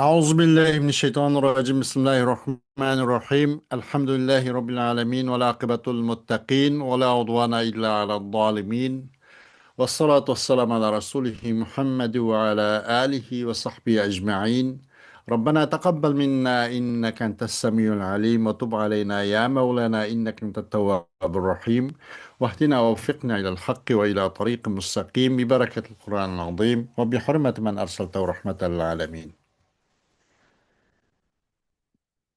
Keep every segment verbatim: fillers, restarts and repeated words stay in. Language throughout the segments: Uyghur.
أعوذ بالله من الشيطان الرجيم. بسم الله الرحمن الرحيم. الحمد لله رب العالمين، والعاقبة للمتقين، ولا عدوان إلا على الظالمين. والصلاة والسلام على رسوله محمد وعلى آله وصحبه أجمعين. ربنا تقبل منا إنك أنت السميع العليم، وتب علينا يا مولانا إنك أنت التواب الرحيم. واهدنا ووفقنا إلى الحق وإلى طريق مستقيم ببركة القرآن العظيم وبحرمة من أرسلته رحمة للعالمين.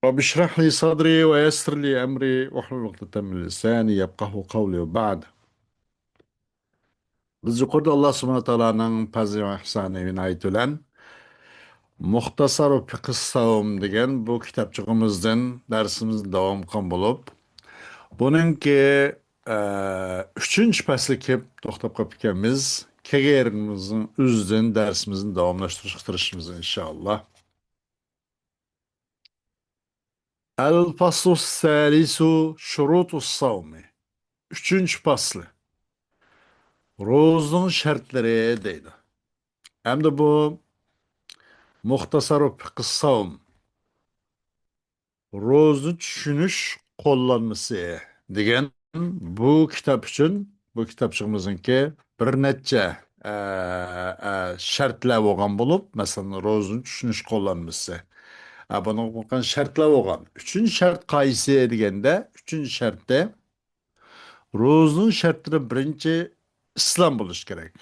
رب اشرح لي صدري ويسر لي أمري واحلل عقدة من لساني يفقهوا قولي وبعد. بىز يۇقىرىدا ئاللا سۇبھانەھۇ تائالانىڭ پەزلى ۋە ئىھسانى ئىنايىتى بىلەن مۇختەسەر فىقھىس سەۋم دېگەن بۇ كىتابچىقىمىزدىن دەرسىمىزنى داۋام قىلغان بولۇپ، بۇنىڭكى، ئە، ئۈچىنچى پەسلىگە كېلىپ توختاپ قاپتىكەنمىز. كەلگەن يېرىمىزنىڭ ئۆزىدىن دەرسىمىزنى داۋاملاشتۇرۇشقا تىرىشىمىز، ئىنشائاللا. الفصل الثالث، شروط الصوم. ئۈچىنچى پەسلى. روزىنىڭ شەرتلىرى دەيدۇ. ئەمدى بۇ مۇختەسەر فىقھىس سەۋم، روزىنى چۈشىنىش قوللانمىسى دېگەن بۇ كىتاب ئۈچۈن، بۇ كىتابچىقىمىزنىڭكى بىر نەچچە، ئە، ئە، شەرتلەر بولغان بولۇپ، مەسىلەن، روزىنى چۈشىنىش قوللانمىسى. ئە، بۇنىڭغا بولغان شەرتلەر بولغان. ئۈچىنچى شەرت قايسى دېگەندە، ئۈچىنچى شەرتى، روزىنىڭ شەرتلىرى بىرىنچى ئىسلام بولۇش كېرەك.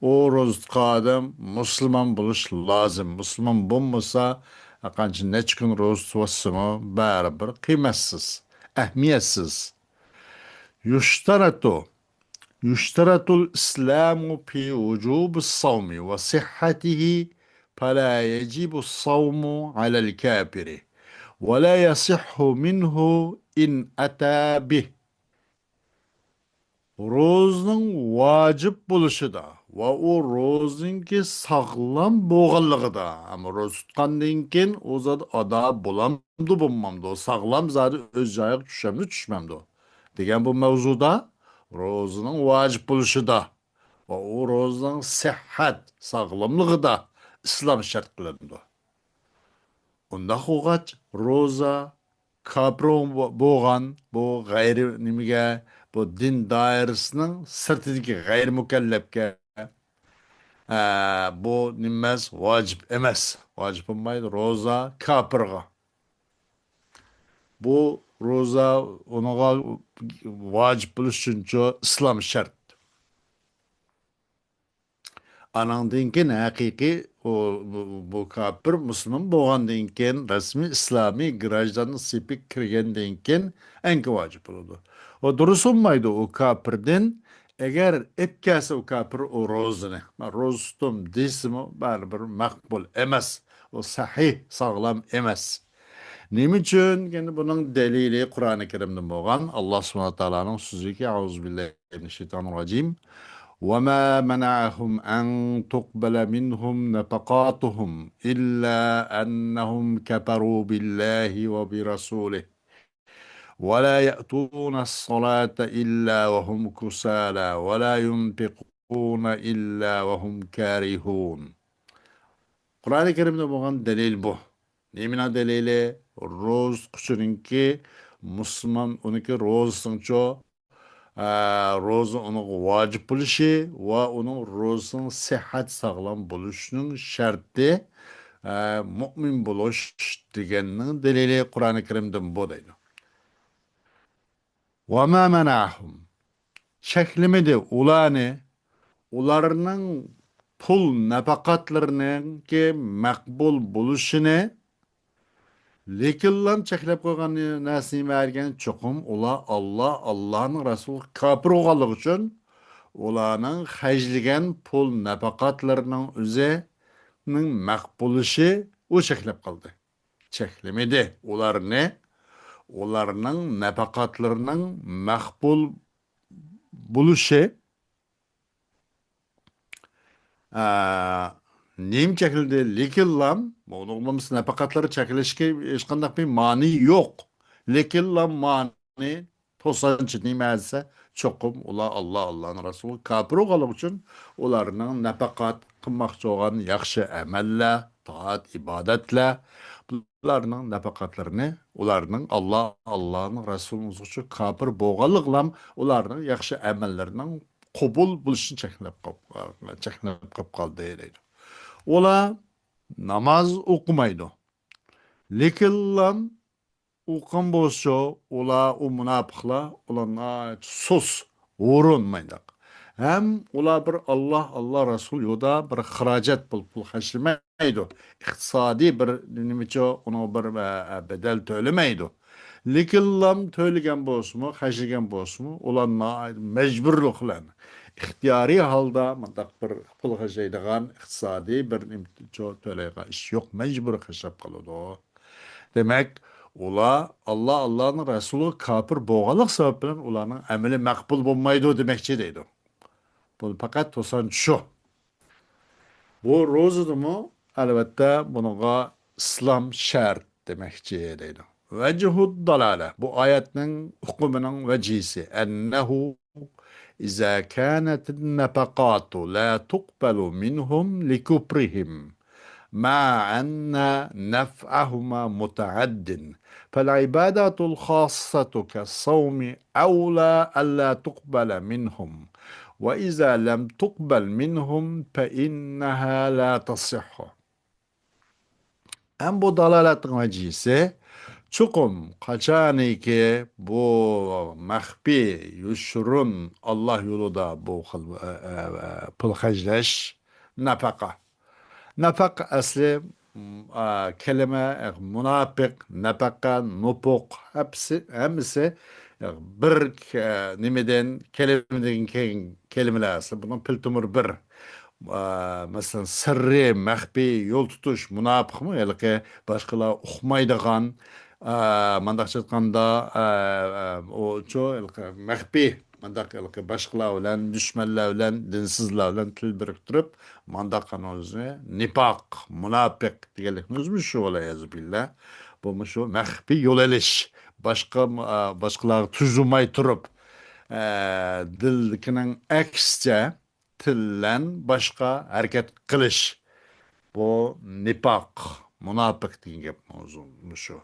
ئۇ روزا تۇتقان ئادەم مۇسۇلمان بولۇش لازىم. مۇسۇلمان بولمىسا، قانچە نەچچە كۈن روزا تۇتۇۋاتسىمۇ، بەرىبىر قىممەتسىز، ئەھمىيەتسىز. يشترط، يشترط الإسلام في وجوب الصوم وصحته، فلا يجب الصوم على الكافر، ولا يصح منه إن أتى به. روزىنىڭ ۋاجىپ بولۇشىدا ۋە ئۇ روزىنىڭكى ساغلام بولغانلىقىدا، ئەمما روزا تۇتقاندىن كېيىن ئۇ زادى ئادا بولامدۇ، بولمامدۇ، ساغلام زادى ئۆز جايىغا چۈشەمدۇ، چۈشمەمدۇ دېگەن بۇ مەۋزۇدا، روزىنىڭ ۋاجىپ بولۇشىدا ۋە ئۇ روزىنىڭ سىھھەت، ساغلاملىقىدا ئىسلام شەرت قىلىنىدۇ. ئۇنداق بولغاچ، روزا كاپىر بولغان، بۇ غەيرىي نېمىگە، بۇ دىن دائىرىسىنىڭ سىرتىدىكى غەيرىي مۇكەللەپكە، ئە، بۇ نېمە ئەمەس، ۋاجىپ ئەمەس. ۋاجىپ بولمايدۇ روزا كاپىرغا. بۇ روزا ئۇنىڭغا ۋاجىپ بولۇش ئۈچۈنچۇ ئىسلام شەرت. ئانىڭدىن كېيىن ھەقىقىي ئۇ، بۇ، بۇ كاپىر مۇسۇلمان بولغاندىن كېيىن، رەسمىي ئىسلامىي گراژدانلىق سېپىگە كىرگەندىن كېيىن ئەنكى ۋاجىپ بولىدۇ. ئۇ دۇرۇس بولمايدۇ ئۇ كاپىردىن. ئەگەر ئېلىپ كەلسە ئۇ كاپىر ئۇ روزىنى، مەن روزا تۇتتۇم دېسىمۇ، بەرىبىر مەقبۇل ئەمەس. ئۇ سەھىھ، ساغلام ئەمەس. نېمە ئۈچۈن؟ يەنى بۇنىڭ دەلىلى قۇرئانى كەرىمدىن بولغان. ئاللا سۇبھانەھۇ تائالانىڭ سۆزىكى، أعوذ بالله من الشيطان الرجيم. وما منعهم أن تقبل منهم نفقاتهم إلا أنهم كفروا بالله وبرسوله ولا يأتون الصلاة إلا وهم كسالى ولا ينفقون إلا وهم كارهون. قۇرئانى كەرىمدە بولغان دەلىل بۇ. نېمىنىڭ دەلىلى؟ روزا تۇتقۇچىنىڭكى، مۇسۇلمان ئۇنىڭكى روزىسىنىڭچۇ، ئە، روزا ئۇنىڭغا ۋاجىپ بولۇشى ۋە ئۇنىڭ روزىسىنىڭ سىھھەت، ساغلام بولۇشىنىڭ شەرتى، ئە، مۇئمىن بولۇش دېگەننىڭ دەلىلى قۇرئانى كەرىمدىن بۇ دەيدۇ. وما منعهم، چەكلىمىدى ئۇلارنى، ئۇلارنىڭ پۇل نەپەقەتلىرىنىڭكى مەقبۇل بولۇشىنى، لېكىنلا چەكلەپ قويغان نەرسە نېمە دېگەن، چوقۇم ئۇلار ئاللا، ئاللانىڭ رەسۇلىغا كاپىر بولغانلىقى ئۈچۈن ئۇلارنىڭ خەجلىگەن پۇل نەپەقەتلىرىنىڭ ئۆزىنىڭ مەقبۇل بولۇشى ئۇ چەكلەپ قالدى. چەكلىمىدى ئۇلارنى، ئۇلارنىڭ نەپەقەتلىرىنىڭ مەقبۇل بولۇشى، ئە، نېمە چەكلىدى؟ لېكىنلا، ئۇنىڭ بولمىسا نەپەقەتلىرى چەكلىشكە ھېچقانداق بىر مانى يوق. لېكىنلا مانى توسانچى نېمە دېسە، چوقۇم ئۇلار ئاللا، ئاللانىڭ رەسۇلىغا كاپىر بولغانلىقى ئۈچۈن ئۇلارنىڭ نەپەقەت قىلماقچى بولغان ياخشى ئەمەللەر، تائەت، ئىبادەتلەر، بۇلارنىڭ نەپەقەتلىرىنى، ئۇلارنىڭ ئاللا، ئاللانىڭ رەسۇلىنىڭ كاپىر بولغانلىقلام، ئۇلارنىڭ ياخشى ئەمەللىرىنىڭ قوبۇل بولۇشىنى چەكلەپ قاپ-، چەكلەپ قاپ قالدى دەيدۇ. ئۇلار ناماز ئوقۇمايدۇ. لېكىنلا ئوقۇغان بولسىچۇ، ئۇلار، ئۇ مۇناپىقلار، ئۇلار ناھايىتى سۇس، ھۇرۇن مانداق. ھەم ئۇلار بىر ئاللا، ئاللا رەسۇل يولىدا بىر خىراجەت پۇل، پۇل خەجلىمەيدۇ. ئىقتىسادىي بىر نېمىچۇ، ئۇنىڭ بىر، ئە، ئە، بەدەل تۆلىمەيدۇ. لېكىنلا تۆلىگەن بولسىمۇ، خەجلىگەن بولسىمۇ، ئۇلار ناھايىتى مەجبۇرلۇق بىلەن، ئىختىيارىي ھالدا مۇنداق بىر پۇل خەجلەيدىغان ئىقتىسادىي بىر نېمىچۇ تۆلەيدىغان ئىش يوق، مەجبۇرىي خەجلەپ قالىدۇ. دېمەك، ئۇلار ئاللا، ئاللانىڭ رەسۇلىغا كاپىر بولغانلىق سەۋەب بىلەن ئۇلارنىڭ ئەمىلى مەقبۇل بولمايدۇ دېمەكچى دەيدۇ. بۇ پەقەت توسان شۇ. بۇ روزىدىمۇ، ئەلۋەتتە، بۇنىڭغا ئىسلام شەرت دېمەكچى دەيدۇ. ۋەجھۇد دالالە، بۇ ئايەتنىڭ ئۇقۇمىنىڭ ۋەجھىسى، ئەننەھۇ إذا كانت النفقات لا تقبل منهم لكفرهم مع أن نفعهما متعد، فالعبادة الخاصة كالصوم أولى ألا تقبل منهم، وإذا لم تقبل منهم فإنها لا تصح. ھەم بۇ دالالەتنىڭ ۋەجىھىسى، چوقۇم قاچانكى بۇ مەخپىي، يوشۇرۇن، ئاللا يولىدا بۇ خىل، ئە، ئە، ئە، پۇل خەجلەش، نەپەقە. نەپەقە ئەسلى، م، ئا، كەلىمە، ئە، مۇناپىق، نەپەقە، نوپۇق، ھەپسى-، ھەممىسى، ئە، بىر، ئە، نېمىدىن، كەلىمىدىن كېيىن كەلىمىلەر ئەسلى. بۇنىڭ پىل تومۇر بىر. ئا، مەسىلەن، سىررىي، مەخپىي، يول تۇتۇش، مۇناپىقمۇ ھېلىقى باشقىلار ئۇقمايدىغان، ئا، مانداقچە ئېيتقاندا، ئا، ئا، ئۇچۇ ھېلىقى مەخپىي، مانداق ھېلىقى باشقىلار بىلەن، دۈشمەنلەر بىلەن، دىنسىزلار بىلەن تىل بىرىكتۈرۈپ، مانداق قىلغان ئۆزىنى نىپاق، مۇناپىق دېگەنلىكىمىزمۇ شۇ، ۋەلئىيازۇ بىللا. بۇمۇ شۇ مەخپىي يول ئېلىش، باشقا، ئا، باشقىلارغا تۈزۈلمەي تۇرۇپ، ئا، دىلدىكىنىڭ ئەكسىچە، تىل بىلەن باشقا ھەرىكەت قىلىش. بۇ نىپاق، مۇناپىق دېگەن گەپ ماۋزۇ مۇشۇ.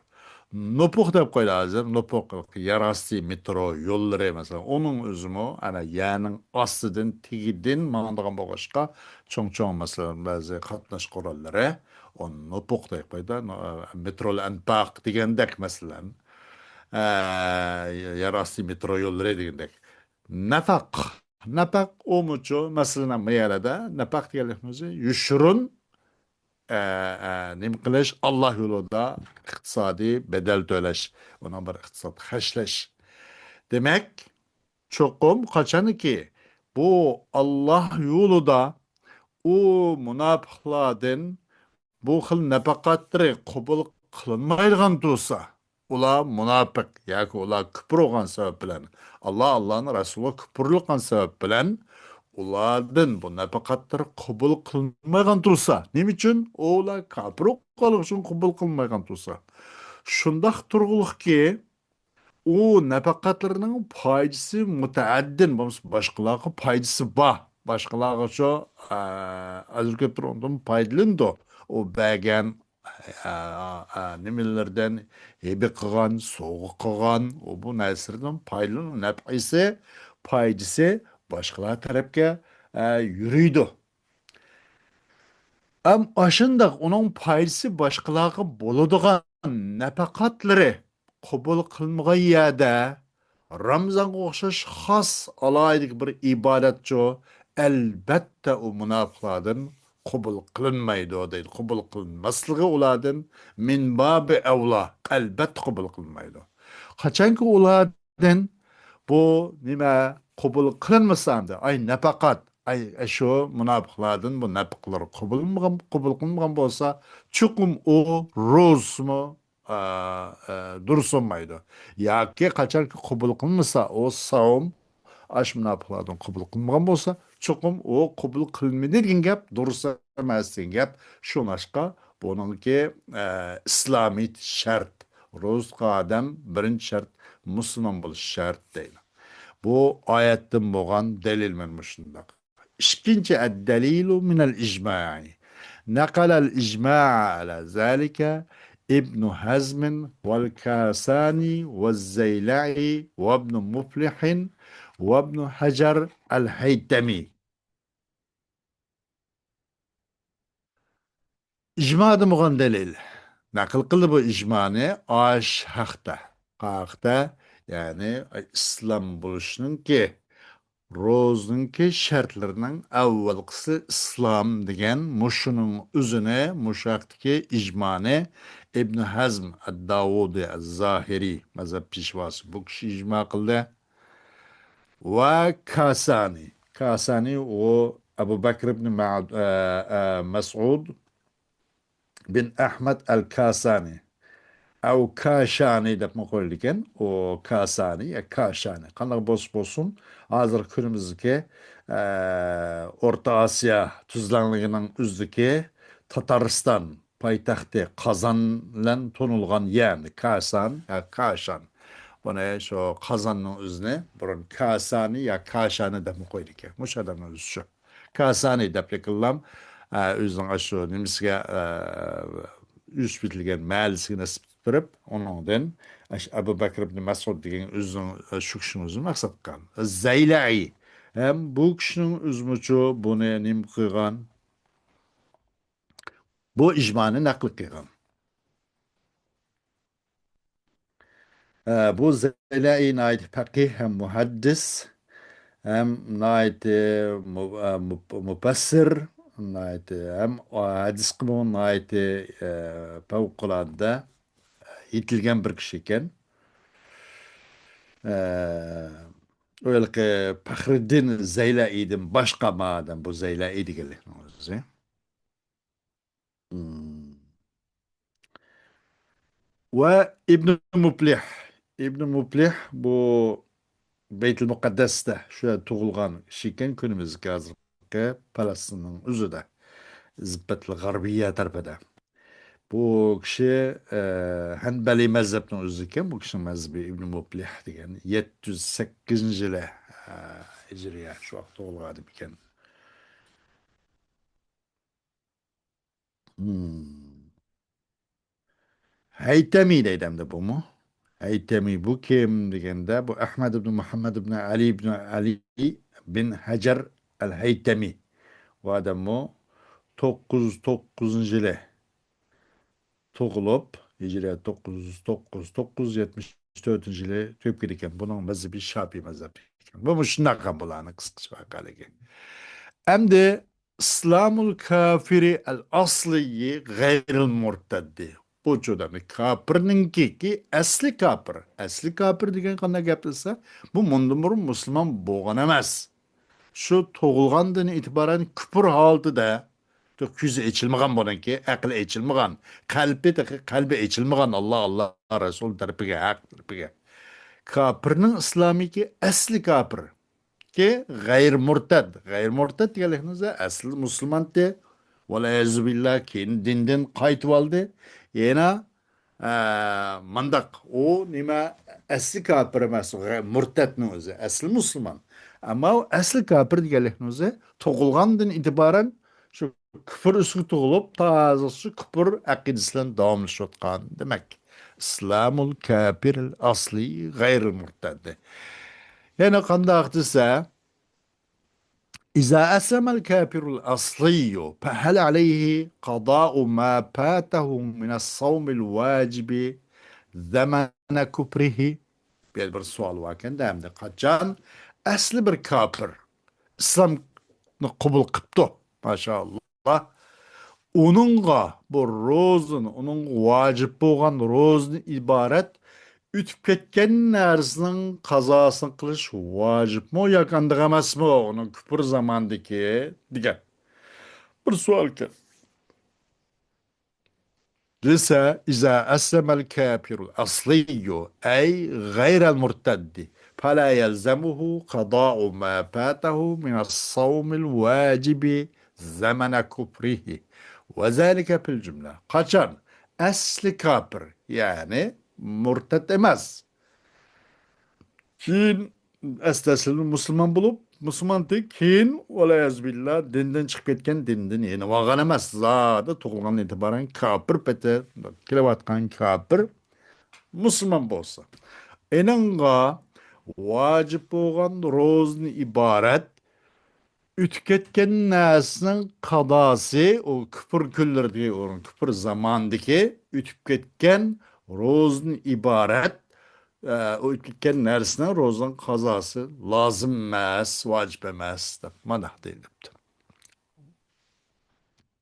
نوپۇق دەپ قويدى ھازىر. نوپۇق يەر ئاستى مېترو يوللىرى، مەسىلەن، ئۇنىڭ ئۆزىمۇ ئەنە يەرنىڭ ئاستىدىن، تېگىدىن ماڭىدىغان بولغاچقا، چوڭ-چوڭ، مەسىلەن، بەزى قاتناش قوراللىرى ئۇ نوپۇق دەپ قويدى. نو-، مېترول ئەنپاق دېگەندەك، مەسىلەن، ئە، يەر ئاستى مېترو يوللىرى دېگەندەك. نەپەق. نەپەق ئۇمۇچۇ، مەسىلەن، مۇ يەردە نەپەق دېگەنلىكىمىز يوشۇرۇن، ئە، ئە، نېمە قىلىش، ئاللا يولىدا ئىقتىسادىي بەدەل تۆلەش، ئۇنىڭ بىر ئىقتىساد خەجلەش. دېمەك، چوقۇم قاچانكى بۇ ئاللا يولىدا ئۇ مۇناپىقلاردىن بۇ خىل نەپەقەتلىرى قوبۇل قىلىنمايدىغان تۇرسا، ئۇلار مۇناپىق ياكى ئۇلار كۇپۇر بولغان سەۋەب بىلەن، ئاللا، ئاللانىڭ رەسۇلىغا كۇپۇرلۇق قىلغان سەۋەب بىلەن ئۇلاردىن بۇ نەپەقەتلىرى قوبۇل قىلىنمايدىغان تۇرسا، نېمە ئۈچۈن؟ ئۇلار كاپىر بولغانلىقى ئۈچۈن قوبۇل قىلىنمايدىغان تۇرسا. شۇنداق تۇرغۇلۇقكى، ئۇ نەپەقەتلىرىنىڭ پايدىسى مۇتەئەددىن، بولمىسا باشقىلارغا پايدىسى بار. باشقىلارغىچۇ، ئە، ئەزىر كۆپتۇر ئۇنىڭدىن پايدىلىنىدۇ. ئۇ بەرگەن، ئە، ئە، نېمىلىرىدىن ھەدىيە قىلغان، سوۋغا قىلغان، ئۇ بۇ نەرسىلىرىدىن پايدىلىنىدۇ. نەپئىسى، پايدىسى باشقىلار تەرەپكە، ئە، يۈرىدۇ. ئەم ئاشۇنداق ئۇنىڭ پايدىسى باشقىلارغا بولىدىغان نەپەقەتلىرى قوبۇل قىلىنمىغان يەردە، رامىزانغا ئوخشاش خاس ئالاھىدە بىر ئىبادەتچۇ، ئەلبەتتە ئۇ مۇناپىقلاردىن قوبۇل قىلىنمايدۇ دەيدۇ. قوبۇل قىلىنماسلىقى ئۇلاردىن مىن بابى ئەۋلا، ئەلبەتتە قوبۇل قىلىنمايدۇ. قاچانكى ئۇلار دىن بۇ نېمە قوبۇل قىلىنمىسا ئەمدى، ئاي نەپەقەت، ئاي، ئاشۇ مۇناپىقلاردىن بۇ نەپەقىلەر قوبۇل قىلمىغان، قوبۇل قىلمىغان بولسا، چوقۇم ئۇ روزىسىمۇ، ئا، ئا، دۇرۇس بولمايدۇ. ياكى قاچانكى قوبۇل قىلمىسا، ئۇ ساۋم ئاش مۇناپىقلاردىن قوبۇل قىلمىغان بولسا، چوقۇم ئۇ قوبۇل قىلمىدى دېگەن گەپ، دۇرۇس ئەمەس دېگەن گەپ. شۇڭلاشقا بۇنىڭكى، ئە، ئىسلامىيەت شەرت. روزا تۇتقان ئادەم بىرىنچى شەرت، مۇسۇلمان بولۇش شەرت دەيدۇ. بۇ ئايەتتىن بولغان دەلىل مانا مۇشۇنداق. ئىككىنچى، الدليل من الإجماع. نقل الإجماع على ذلك ابن حزم والكاساني والزيلعي وابن مفلح وابن حجر الهيتمي. ئىجمادىن بولغان دەلىل. نەقىل قىلدى بۇ ئىجمانى ئاش ھەقتە. قاقتا، يەنى ئىسلام بولۇشنىڭكى، روزىنىڭكى شەرتلىرىنىڭ ئەۋۋەلقىسى ئىسلام دېگەن مۇشۇنىڭ ئۆزىنى، مۇشۇ ھەقتىكى ئىجمانى ئىبن ھەزم ئەد-داۋۇدى ئەز-زاھىرى مەزھەپ پېشۋاسى بۇ كىشى ئىجما قىلدى. ۋە كاسانى. كاسانى ئۇ ئەبۇ بەكر ئىبن مەد-، ئە، ئە، مەسئۇد بىن ئەھمەد ئەل كاسانى. ئەۋ كاشانى دەپمۇ قويۇلىدىكەن. ئۇ كاسانى يا كاشانى. قانداق بولسا بولسۇن، ھازىرقى كۈنىمىزدىكى، ئە، ئورتا ئاسىيا تۈزلەڭلىكىنىڭ ئۆزىدىكى تاتارىستان پايتەختى قازان بىلەن تونۇلغان يەر. كاسان يا كاشان. بۇنى شۇ قازاننىڭ ئۆزىنى بۇرۇن كاسانى يا كاشانى دەپمۇ قويىدىكەن. مۇشۇ ئادەمنىڭ ئۆزى شۇ. كاسانى دەپ يېقىنلام، ئە، ئۆزىنىڭ ئاشۇ نېمىسىگە، ئە، ئۆسۈپ يېتىلگەن مەھەللىسىگە نەسبەت بېرىپ، ئۇنىڭدىن ئەش-، ئەبۇ بەكر ئىبن مەسئۇد دېگەن ئۆزىنىڭ، ئە، شۇ كىشىنىڭ ئۆزىنى مەقسەت قىلغان. زەيلەئى ھەم بۇ كىشىنىڭ ئۆزىمۇچۇ بۇنى نېمە قىلغان؟ بۇ ئىجمانى نەقىل قىلغان. ئە، بۇ زەيلەئى ناھايىتى پەقىھ ھەم مۇھەددىس، ھەم ناھايىتى مۇ-، ئە، مۇ-، مۇپەسسىر، ناھايىتى ھەم ھەدىسقىمۇ ناھايىتى، ئە، پەۋقۇلئاددە يېتىلگەن بىر كىشى ئىكەن. ئە، ئۇ ھېلىقى پەخرىددىن زەيلەئىدىن باشقا ئادەم بۇ زەيلەئى دېگەنلىكنىڭ ئۆزى. مم. ۋە ئىبنى مۇپلىھ. ئىبنى مۇپلىھ بۇ بەيتۇل مۇقەددەستە، شۇ يەردە تۇغۇلغان كىشى ئىكەن، كۈنىمىزدىكى ھازىرقى پەلەستىننىڭ ئۆزىدە، زىببەتىل غەربىيە تەرىپىدە. بۇ كىشى، ئە، ھەنبەلىي مەزھەپنىڭ ئۆزى ئىكەن، بۇ كىشىنىڭ مەزھىپى ئىبنى مۇپلىھ دېگەن، يەتتە يۈز سەككىزىنچى يىلى، ئە، ھىجرىيە، شۇ ۋاقىت تۇغۇلغان ئادەم ئىكەن. مم. ھەيتەمى دەيدۇ ئەمدى بۇمۇ. ھەيتەمى بۇ كىم دېگەندە، بۇ ئەھمەد ئىبن مۇھەممەد ئىبن ئەلى ئىبن ئەلى بىن ھەجەر ئەل ھەيتەمى. بۇ ئادەممۇ توققۇز يۈز توققۇزىنچى يىلى تۇغۇلۇپ، ھىجرىيە توققۇز يۈز توققۇز، توققۇز يۈز يەتمىش تۆتىنچى يىلى تۈگەپ كېتىدىكەن. بۇنىڭ مەزھىپى شاپىي مەزھەپى ئىكەن. بۇ مۇشۇنداق ھەم بۇلارنىڭ قىسقىچە ۋەقەلىكى. ئەمدى ئىسلامۇل كافىرى ئەل ئاسلىيى غەيرىل مۇرتەددى. بۇ چۇدامى كاپىرنىڭكىكى ئەسلى كاپىر. ئەسلى كاپىر دېگەن قانداق گەپ دېسە، بۇ مۇندىن بۇرۇن مۇسۇلمان بولغان ئەمەس. شۇ تۇغۇلغاندىن ئېتىبارەن كۇپۇر ھالىتىدە، كۆزى ئېچىلمىغان بۇنىڭكى، ئەقلى ئېچىلمىغان، قەلبى تېخى، قەلبى ئېچىلمىغان ئاللا، ئاللا رەسۇل تەرىپىگە، ھەق تەرىپىگە. كاپىرنىڭ ئىسلامىكى ئەسلى كاپىر. كى غەير مۇرتەد. غەير مۇرتەد دېگەنلىكىمىزدە ئەسلى مۇسۇلمانتى. ۋەلئىيازۇ بىللا، كېيىن دىندىن قايتىۋالدى. يەنە، ئە، مانداق، ئۇ نېمە، ئەسلى كاپىر ئەمەس، غەي-، مۇرتەدنىڭ ئۆزى. ئەسلى مۇسۇلمان. ئەمما ئۇ ئەسلى كاپىر دېگەنلىكنىڭ ئۆزى تۇغۇلغاندىن ئېتىبارەن شۇ كۇفر ئۈستىگە تۇغۇلۇپ، تا ھازىرغىچە كۇفر ئەقىدىسى بىلەن داۋاملىشىۋاتقان دېمەك. ئىسلامۇل كاپىرىل ئاسلى غەيرىل مۇرتەددى. يەنە قانداق دېسە، إذا أسلم الكافر الأصلي فهل عليه قضاء ما فاته من الصوم الواجب زمن كفره؟ بۇ يەردە بىر سوئال باركەن-دە، ئەمدى قاچان ئەسلى بىر كاپىر ئىسلامنى قوبۇل قىپتۇ، ماشائاللا، ئۇنىڭغا بۇ روزىنى، ئۇنىڭغا ۋاجىپ بولغان روزىنى ئىبارەت ئۆتۈپ كەتكەن نەرسىنىڭ قازاسىنى قىلىش ۋاجىپمۇ ياكى ئانداق ئەمەسمۇ؟ ئۇنىڭ كۇپۇر زامانىدىكى دېگەن بىر سوئالكەن. دېسە، إذا أسلم الكافر الأصلي، أي غير المرتد، فلا يلزمه قضاء ما فاته من الصوم الواجب زمن كفره، وذلك في الجملة. قاچان ئەسلى كاپىر، يەنى مۇرتەد ئەمەس، كېيىن ئەسلى مۇسۇلمان بولۇپ، مۇسۇلمانتى كېيىن، ۋەلىيەزۇبىللا، دىندىن چىقىپ كەتكەن، دىندىن يېنىۋالغان ئەمەس. زادى تۇغۇلغاندىن ئېتىبارەن كاپىر پېتى كېلىۋاتقان كاپىر مۇسۇلمان بولسا، ئېنىڭغا ۋاجىپ بولغان روزىدىن ئىبارەت ئۆتۈپ كەتكەن نەرسىنىڭ قازاسى، ئۇ كۇپۇر كۈنلىرىدىكى، ئۇ كۇپۇر زامانىدىكى ئۆتۈپ كەتكەن روزىدىن ئىبارەت، ئە، ئۇ ئۆتۈپ كەتكەن نەرسىنىڭ روزىنىڭ قازاسى لازىم ئەمەس، ۋاجىپ ئەمەس دەپ مانا دېيىلىپتۇ.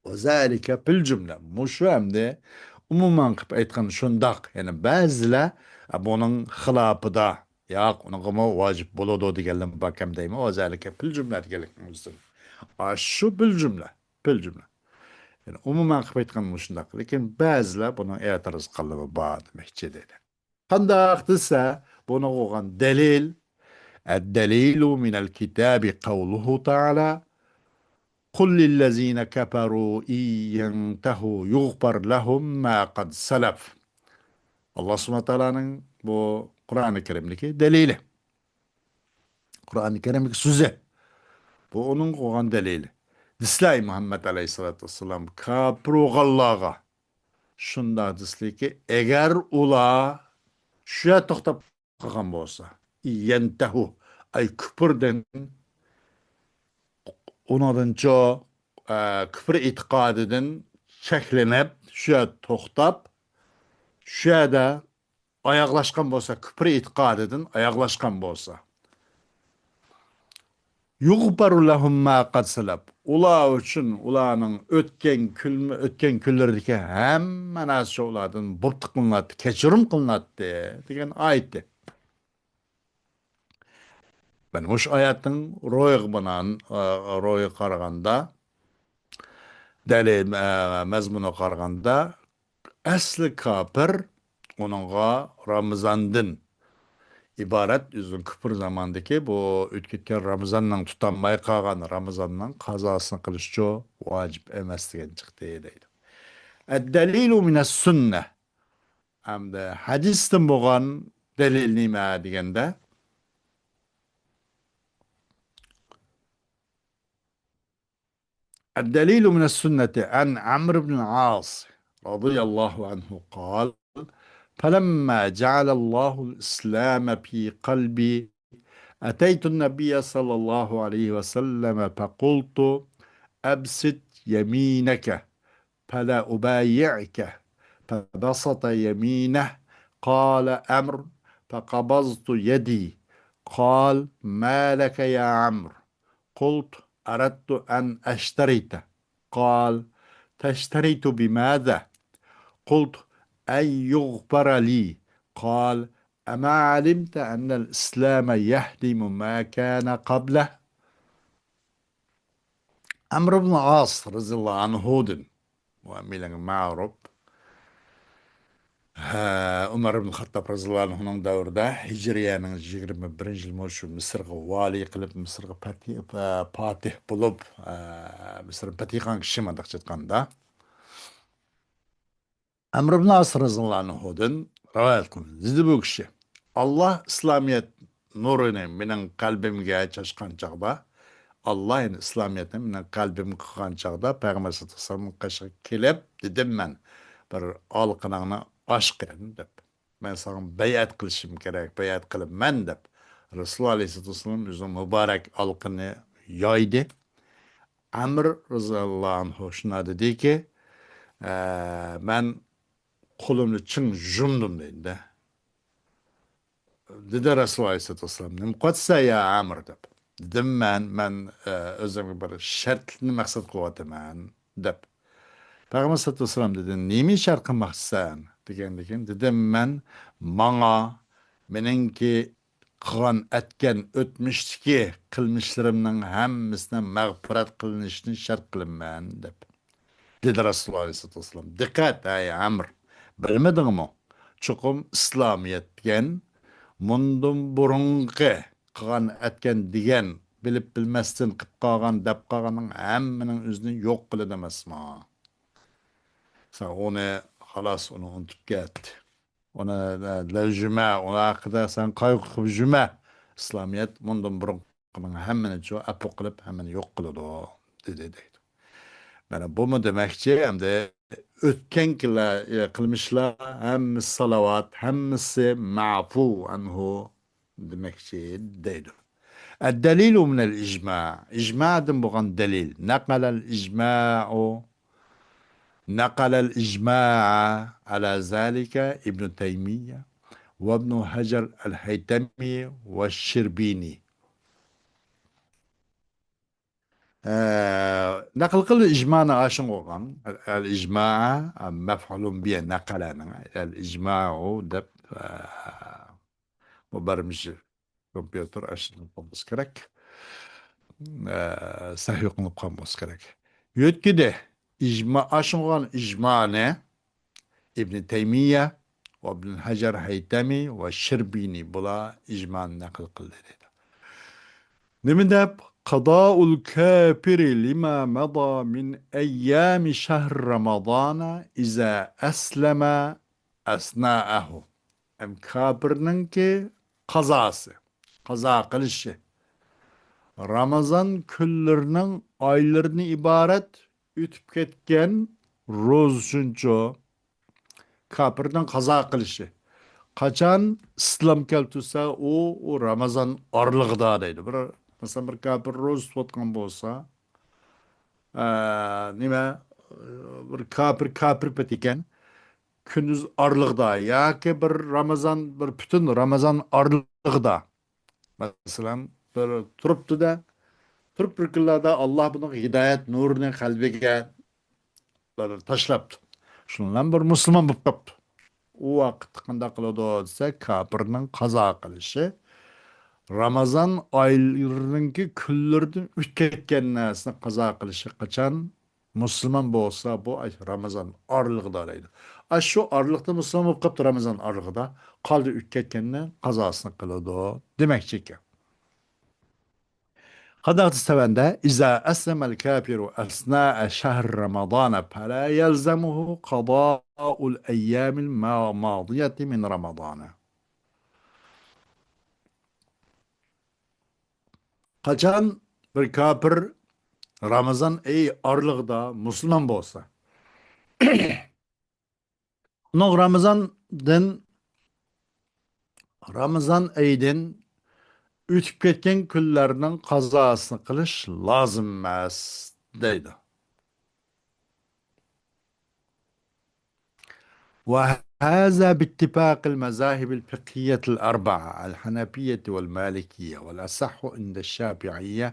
وذلك في الجملة. مۇشۇ ئەمدى ئومۇمەن قىلىپ ئېيتقان شۇنداق. يەنى بەزىلەر، ئە، بۇنىڭ خىلاپىدا، ياق، ئۇنىڭغىمۇ ۋاجىپ بولىدۇ دېگەنلەر باركەن دەيمەن. وذلك في الجملة دېگەنلىكنىڭ ئۆزىدىن. ئاشۇ في الجملة، في الجملة. يەنى ئومۇمەن قىلىپ ئېيتقان مۇشۇنداق. لېكىن بەزىلەر بۇنىڭ ئېتىراز قىلغانلىرى بار دېمەكچى دەيدۇ. قانداق دېسە، بۇنىڭغا بولغان دەلىل، الدليل من الكتاب قوله تعالى، قل للذين كفروا إن ينتهوا يغفر لهم ما قد سلف. ئاللا سۇبھانەھۇ تائالانىڭ بۇ قۇرئانى كەرىمدىكى دەلىلى. قۇرئانى كەرىمدىكى سۆزى. بۇ ئۇنىڭغا بولغان دەلىلى. دېسىلە، ئەي مۇھەممەد ئەلەيھىسسالاتۇ ۋەسسالام، كاپىر بولغانلارغا شۇنداق دېسىلىكى، ئەگەر ئۇلار شۇ يەردە توختاپ قالغان بولسا، يەنتەھۇ، ئەي كۇپۇردىن، ئۇنىڭدىنچۇ، ئە، كۇپۇر ئېتىقادىدىن چەكلىنىپ، شۇ يەردە توختاپ، شۇ يەردە ئاياغلاشقان بولسا، كۇپۇر ئېتىقادىدىن ئاياغلاشقان بولسا، يۇغفەرۇ لەھۇم ما قەد سەلەف. ئۇلار ئۈچۈن ئۇلارنىڭ ئۆتكەن كۈن، ئۆتكەن كۈنلىرىدىكى ھەممە نەرسە شۇ ئۇلاردىن بۇغت قىلىناتتى، كەچۈرۈم قىلىناتتى دېگەن ئايىتى. مانا مۇشۇ ئايەتنىڭ روھىغا بىنائەن، ئە، روھىغا قارىغاندا، دەلىل، ئە، مەزمۇنىغا قارىغاندا، ئەسلى كاپىر ئۇنىڭغا رامىزاندىن ئىبارەت، ئۆزىنىڭ كۇپۇر زامانىدىكى بۇ ئۆتۈپ كەتكەن رامىزاننىڭ، تۇتالماي قالغان رامىزاننىڭ قازاسىنى قىلىشچۇ ۋاجىپ ئەمەس دېگەن چىقتى دەيدۇ. الدليل من السنة. ئەمدى ھەدىستىن بولغان دەلىل نېمە دېگەندە، الدليل من السنة عن عمرو بن العاص رضي الله عنه قال: فلما جعل الله الإسلام في قلبي أتيت النبي صلى الله عليه وسلم فقلت: أبسط يمينك فلا أبايعك. فبسط يمينه. قال عمرو: فقبضت يدي. قال: ما لك يا عمرو؟ قلت: أردت أن أشترط. قال: تشترط بماذا؟ قلت: أن يغفر لي. قال: أما علمت أن الإسلام يهدم ما كان قبله؟ ئەمر ئىبن ئاس رەزىياللاھۇ ئەنھۇدىن، ۋە مىلەڭ مەرۇپ، ھە، ئۆمەر ئىبن خەتتاب رەزىياللاھۇ ئەنھۇنىڭ دەۋرىدە، ھىجرىيەنىڭ يىگىرمە بىرىنچى يىلى شۇ مىسىرغا ۋالىي قىلىپ، مىسىرغا پەتىھ، پاتىھ بولۇپ، ئە، مىسىرنى پەتىھ قىلغان كىشى، مۇنداقچە ئېيتقاندا. ئەمر ئىبن ئاس رەزىياللاھۇ ئەنھۇدىن رىۋايەت قىلىندى. دېدى بۇ كىشى: ئاللا ئىسلامىيەت نۇرىنى مېنىڭ قەلبىمگە چاچقان چاغدا، ئاللا، يەنى ئىسلامىيەتنى مېنىڭ قەلبىمگە قىلغان چاغدا، پەيغەمبەر سەللەللاھۇ ئەلەيھى ۋەسەللەمنىڭ قېشىغا كېلىپ دېدىم مەن: بىر ئالىقىنىڭنى ئاچقىن دەپ، مەن ساڭا بەيئەت قىلىشىم كېرەك، بەيئەت قىلىمەن دەپ، رەسۇلۇللاھ ئەلەيھىسسالاتۇ ۋەسسالام ئۆزىنىڭ مۇبارەك ئالىقىنى يايدى. ئەمر رەزىياللاھۇ ئەنھۇ شۇنداق دېدىكى، ئە، مەن قولۇمنى چىڭ يۇمدۇم دەيدۇ. دېدى رەسۇلۇللاھ ئەلەيھىسسالاتۇ ۋەسسالام: نېمە قىلىۋاتىسەن يا ئەمر؟ دەپ. دېدىم مەن، مەن، ئە، ئۆزۈمگە بىر شەرتنى مەقسەت قىلىۋاتىمەن دەپ. پەيغەمبەر سەللەللاھۇ ئەلەيھى ۋەسەللەم دېدى: نېمە شەرت قىلماقچىسەن؟ دېگەندىكىن دېدىم مەن: ماڭا مېنىڭكى قىلغان ئەتكەن ئۆتمۈشتىكى قىلمىشلىرىمنىڭ ھەممىسىنىڭ مەغپىرەت قىلىنىشىنى شەرت قىلىمەن دەپ. دېدى رەسۇلۇللاھ ئەلەيھىسسالاتۇ ۋەسسالام: دىققەت، ئەي ئەمر، بىلمىدىڭمۇ؟ چوقۇم ئىسلامىيەت دېگەن مۇندىن بۇرۇنقى قىلغان ئەتكەن دېگەن، بىلىپ بىلمەستىن قىلىپ قالغان، دەپ قالغاننىڭ ھەممىنىڭ ئۆزىنى يوق قىلىدۇ ئەمەسمۇ؟ سەن ئۇنى، خالاس، ئۇنى ئۇنتۇپ كەت. ئۇنى، ئە، دەپ يۈرمە، ئۇنىڭ ھەققىدە سەن قايغۇ قىلىپ يۈرمە. ئىسلامىيەت مۇندىن بۇرۇن ھەممىنىچۇ ئەپۇ قىلىپ، ھەممىنى يوق قىلىدۇ، دېدى، دەيدۇ. مانا بۇمۇ دېمەكچى، ئەمدى ئۆتكەن كۈنلەر، ئە، قىلمىشلار، ھەممىسى سالاۋات، ھەممىسى مەفۇ ئەنھۇ دېمەكچى، دەيدۇ. الدليل من الإجماع. ئىجمادىن بولغان دەلىل. نقل الإجماع، نقل الإجماع على ذلك ابن تيمية وابن حجر الهيتمي والشربيني. ئە، نەقىل قىل ئىجمانى ئاشۇڭ بولغان. ئەل ئىجما مەفئۇلۇن بى نەقەلەنىڭ. ئەل ئىجماۇ دەپ، ئە، بۇ بارمىش كومپيۇتېر ئاشۇنداق بولمىسا كېرەك. ئە، سەھۋ قىلىپ قالمىسا كېرەك. يۆتكىدى. ئىجما، ئاشۇڭ بولغان ئىجمانى ئىبن تەيمىيە ۋە ئىبن ھەجەر ھەيتەمى ۋە شىربىنى بۇلار ئىجمانى نەقىل قىلدى دەيدۇ. نېمە دەپ؟ قضاء الكافر لما مضى من أيام شهر رمضان إذا أسلم أثناءه. ھەم كاپىرنىڭكى قازاسى، قازا قىلىشى. رامازان كۈنلىرىنىڭ ئايلىرىدىن ئىبارەت ئۆتۈپ كەتكەن روزىسىنچۇ كاپىرنىڭ قازا قىلىشى. قاچان ئىسلام كەلتۈرسە، ئۇ، ئۇ رامازان ئارىلىقىدا دەيدۇ. بىر، مەسىلەن، بىر كاپىر روزا تۇتۇۋاتقان بولسا، ئە، نېمە، بىر كاپىر، كاپىر پېتى ئىكەن، كۈندۈز ئارىلىقىدا ياكى بىر رامازان، بىر پۈتۈن رامازان ئارىلىقىدا، مەسىلەن، بىر تۇرۇپتۇ-دە، تۇرۇپ بىر كۈنلەردە ئاللا بۇنىڭغا ھىدايەت نۇرىنى قەلبىگە بىر تاشلاپتۇ. شۇنىڭ بىلەن بىر مۇسۇلمان بولۇپ قاپتۇ. ئۇ ۋاقىتتا قانداق قىلىدۇ دېسە، كاپىرنىڭ قازا قىلىشى، رامازان ئايلىرىنىڭكى كۈنلىرىدىن ئۆتۈپ كەتكەن نەرسىنى قازا قىلىشى قاچان مۇسۇلمان بولسا، بۇ ئاي رامازان ئارىلىقىدا دەيدۇ. ئاشۇ ئارىلىقتا مۇسۇلمان بولۇپ قاپتۇ، رامازان ئارىلىقىدا. قالدى ئۆتۈپ كەتكەننى قازاسىنى قىلىدۇ دېمەكچى ئىكەن. قانداق دېسە تۆۋەندە، إذا أسلم الكافر أثناء شهر رمضان فلا يلزمه قضاء الأيام الماضية من رمضان. قاچان بىر كاپىر رامازان ئېيى ئارىلىقىدا مۇسۇلمان بولسا، ئۇنىڭ رامازاندىن، رامازان ئېيىدىن ئۆتۈپ كەتكەن كۈنلەرنىڭ قازاسىنى قىلىش لازىم ئەمەس، دەيدۇ. وهذا باتفاق المذاهب الفقهية الأربعة، الحنفية والمالكية، والأصح عند الشافعية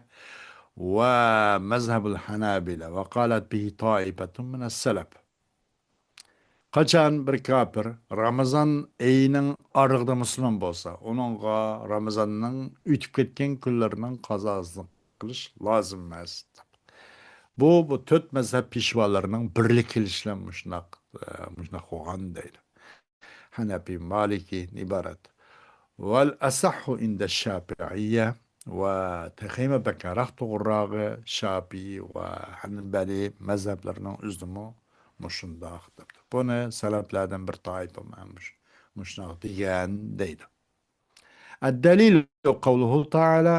ومذهب الحنابلة، وقالت به طائفة من السلف. قاچان بىر كاپىر رامازان ئېيىنىڭ ئارىلىقىدا مۇسۇلمان بولسا، ئۇنىڭغا رامازاننىڭ ئۆتۈپ كەتكەن كۈنلىرىنىڭ قازاسىنى قىلىش لازىم ئەمەس. بۇ، بۇ تۆت مەزھەپ پېشۋالىرىنىڭ بىرلىككە كېلىشى بىلەن مۇشۇنداق، ئە، مۇشۇنداق بولغان دەيدۇ. ھەنەپىي، مالىكىدىن ئىبارەت. والأصح عند الشافعية ۋە تېخىمۇ بەكرەك توغرىراقى شافىئىي ۋە ھەنبەلىي مەزھەپلىرىنىڭ ئۆزىمۇ مۇشۇنداق دەپتۇ. بۇنى سەلەپلەردىن بىر تائىپە مۇش-، مۇشۇنداق دېگەن دەيدۇ. الدليل قوله تعالى،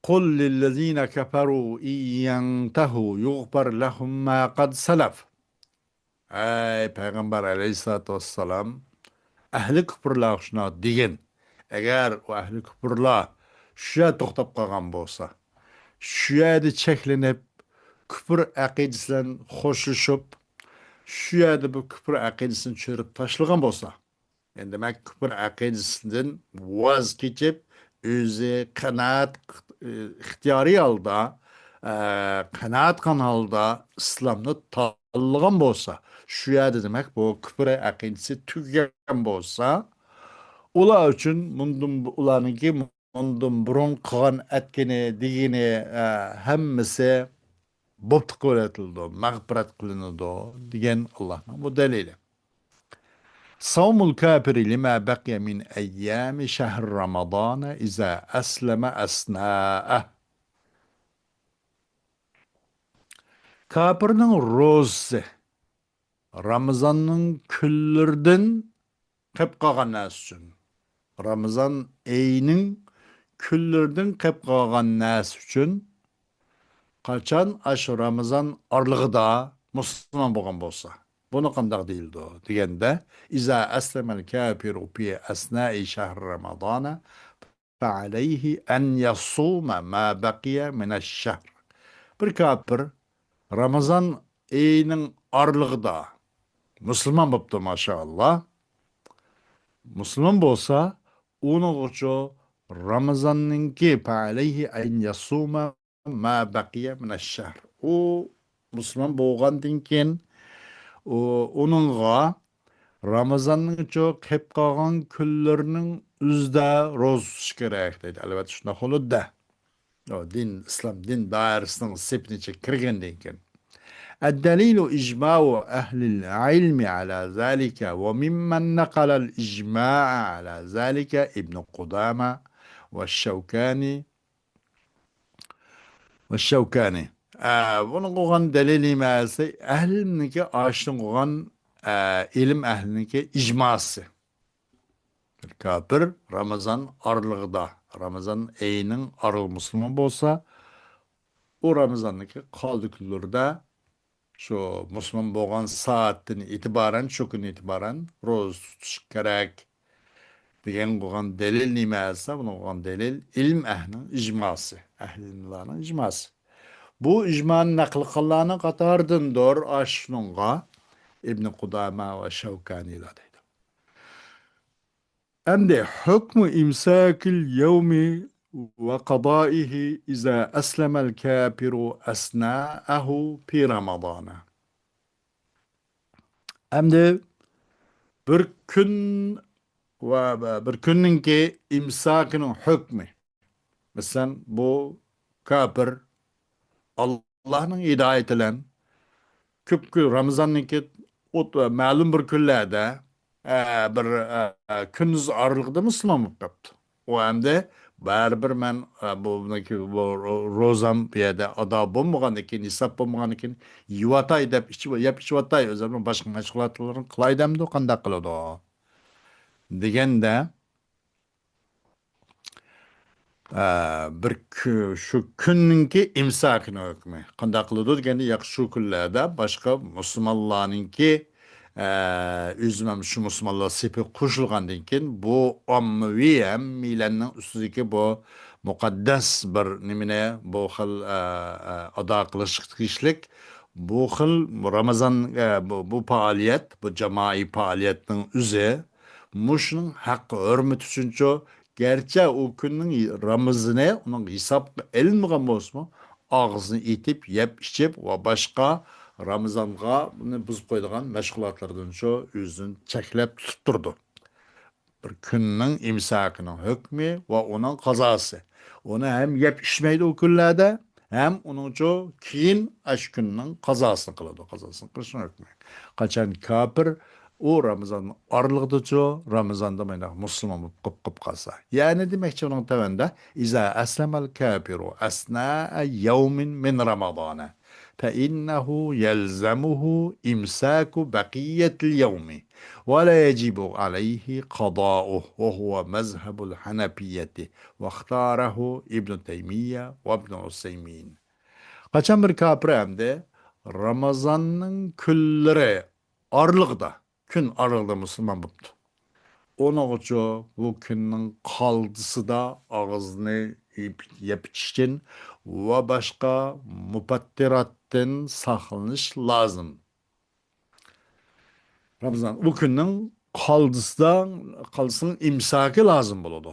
قل للذين كفروا إن ينتهوا يغفر لهم ما قد سلف. ئەي پەيغەمبەر ئەلەيھىسسالاتۇ ۋەسسالام، ئەھلى كۇپۇرلارغا شۇنداق دېگىن، ئەگەر ئۇ ئەھلى كۇپۇرلار شۇ يەردە توختاپ قالغان بولسا، شۇ يەردە چەكلىنىپ، كۇپۇر ئەقىدىسى بىلەن خوشلىشىپ، شۇ يەردە بۇ كۇپۇر ئەقىدىسىنى چۆرۈپ تاشلىغان بولسا، يەنى دېمەك، كۇپۇر ئەقىدىسىدىن ۋاز كېچىپ، ئۆزى قانائەت، ئىختىيارىي ھالدا، ئە، قانائەتخان ھالدا ئىسلامنى تاللىغان بولسا، شۇ يەردە دېمەك، بۇ كۇپۇر ئەقىدىسى تۈگىگەن بولسا، ئۇلار ئۈچۈن مۇندىن، ئۇلارنىڭكى مۇندىن بۇرۇن قىلغان ئەتكىنى، دېگىنى، ئە، ھەممىسى بوپتۇ قىلىۋېتىلىدۇ، مەغپىرەت قىلىنىدۇ، دېگەن ئاللانىڭ بۇ دەلىلى. صوم الكافر لما بقي من أيام شهر رمضان إذا أسلم أثناءه. كاپىرنىڭ روزىسى رامىزاننىڭ كۈنلىرىدىن قېلىپ قالغان نەرسە ئۈچۈن، رامىزان ئېيىنىڭ كۈنلىرىدىن قېلىپ قالغان نەرسە ئۈچۈن، قاچان ئاشۇ رامىزان ئارىلىقىدا مۇسۇلمان بولغان بولسا، بۇنى قانداق دېيىلىدۇ دېگەندە، إذا أسلم الكافر في أثناء شهر رمضان فعليه أن يصوم ما بقي من الشهر. بىر كاپىر رامىزان ئېيىنىڭ ئارىلىقىدا مۇسۇلمان بوپتۇ، ماشائاللا. مۇسۇلمان بولسا، ئۇنىڭغىچۇ رامىزاننىڭكى، فعليه أن يصوم ما بقي من الشهر. ئۇ مۇسۇلمان بولغاندىن كېيىن، ئۇ، ئۇنىڭغا رامىزاننىڭچۇ قېلىپ قالغان كۈنلىرىنىڭ ئۆزىدە روزا تۇتۇش كېرەك دەيدۇ. ئەلۋەتتە، شۇنداق بولىدۇ-دە. ئۇ دىن، ئىسلام دىن دائىرىسىنىڭ سېپىنىچە كىرگەندىن كېيىن. الدليل إجماع أهل العلم على ذلك، وممن نقل الإجماع على ذلك ابن قدامة والشوكاني، والشوكاني. ئە، بۇنىڭ قىلغان دەلىلى نېمە دېسە، ئەھلىنىڭكى ئاشۇنىڭ قىلغان، ئە، ئىلىم ئەھلىنىڭكى ئىجماسى. بىر كاپىر رامىزان ئارىلىقىدا، رامىزان ئېيىنىڭ ئارىلىقى مۇسۇلمان بولسا، ئۇ رامىزاننىڭكى قالدى كۈنلىرىدە شۇ مۇسۇلمان بولغان سائەتتىن ئېتىبارەن، شۇ كۈندىن ئېتىبارەن روزا تۇتۇش كېرەك دېگەن بولغان دەلىل نېمە دېسە، بۇنىڭ بولغان دەلىل ئىلىم ئەھلىنىڭ ئىجماسى، ئەھلى ئىلىملارنىڭ ئىجماسى. بۇ ئىجمانى نەقىل قىلغانلارنىڭ قاتارىدىندۇر ئاشۇنىڭغا ئىبن قۇدامە ۋە شەۋكانىيلار دەيدۇ. ئەمدى حكم إمساك اليوم وقضائه إذا أسلم الكافر أثناءه في رمضان. ئەمدى بىر كۈن ۋە بىر كۈننىڭكى ئىمساكىنىڭ ھۆكمى. مەسىلەن، بۇ كاپىر ئاللاھنىڭ ھىدايىتى بىلەن كۆپ كۈن رامىزاننىڭكى ئوت-، مەلۇم بىر كۈنلەردە، ئە، بىر، ئە، كۈندۈز ئارىلىقىدا مۇسۇلمان بولۇپ قاپتۇ. ئۇ ئەمدى بەرىبىر مەن، ئە، بۇ، بۇنىڭكى، بۇ رو-، روزام بۇ يەردە ئادا بولمىغاندىن كېيىن، ھېساب بولمىغاندىن كېيىن يەۋاتاي دەپ، ئىچىپ، يەپ ئىچىۋاتاي، ئۆزۈمنىڭ باشقا مەشغۇلاتلىرىنى قىلاي دەمدۇ، قانداق قىلىدۇ؟ دېگەندە، ئە، بىر كۈ-، شۇ كۈننىڭكى ئىمساكىنىڭ ھۆكمى قانداق قىلىدۇ دېگەندە، ياق، شۇ كۈنلەردە باشقا مۇسۇلمانلارنىڭكى، ئە، ئۆزىمۇ ھەم شۇ مۇسۇلمانلار سېپىگە قوشۇلغاندىن كېيىن، بۇ ئاممىۋى ھەممەيلەننىڭ ئۈستىدىكى بۇ مۇقەددەس بىر نېمىنى، بۇ خىل، ئە، ئە، ئادا قىلىشقا تېگىشلىك بۇ خىل رامىزان، ئە، بۇ، بۇ پائالىيەت، بۇ جامائىي پائالىيەتنىڭ ئۆزى مۇشۇنىڭ ھەققى ھۆرمىتى ئۈچۈنچۇ، گەرچە ئۇ كۈننىڭ رامىزىنى ئۇنىڭ ھېسابقا ئېلىنمىغان بولسىمۇ، ئاغزىنى ئېتىپ، يەپ ئىچىپ ۋە باشقا رامىزانغا بۇنى بۇزۇپ قويىدىغان مەشغۇلاتلىرىدىنچۇ ئۆزىنى چەكلەپ تۇتۇپ تۇرىدۇ. بىر كۈننىڭ ئىمساكىنىڭ ھۆكمى ۋە ئۇنىڭ قازاسى. ئۇنى ھەم يەپ ئىچمەيدۇ ئۇ كۈنلەردە، ھەم ئۇنىڭچۇ كېيىن ئاشۇ كۈننىڭ قازاسىنى قىلىدۇ، قازاسىنى قىلىشنىڭ ھۆكمى. قاچان كاپىر ئۇ رامىزان ئارىلىقىدىچۇ، رامىزاندا مانداق مۇسۇلمان بولۇپ قېلىپ، قېلىپ قالسا. يەنى دېمەكچى ئۇنىڭ تۆۋەندە، إذا أسلم الكافر أثناء يوم من رمضان فإنه يلزمه إمساك بقية اليوم ولا يجب عليه قضاؤه وهو مذهب الحنفية واختاره ابن تيمية وابن عثيمين. قاچان بىر كاپىر ئەمدى رامىزاننىڭ كۈنلىرى ئارىلىقىدا، كۈن ئارىلىقىدا مۇسۇلمان بوپتۇ. ئۇنىڭغىچۇ بۇ كۈننىڭ قالدىسىدا ئاغزىنى يېپ-، يەپ ئىچىشتىن ۋە باشقا مۇپەتتىراتتىن ساقلىنىش لازىم. رامىزان، بۇ كۈننىڭ قالدىسىدا، قالدىسىنىڭ ئىمساكى لازىم بولىدۇ.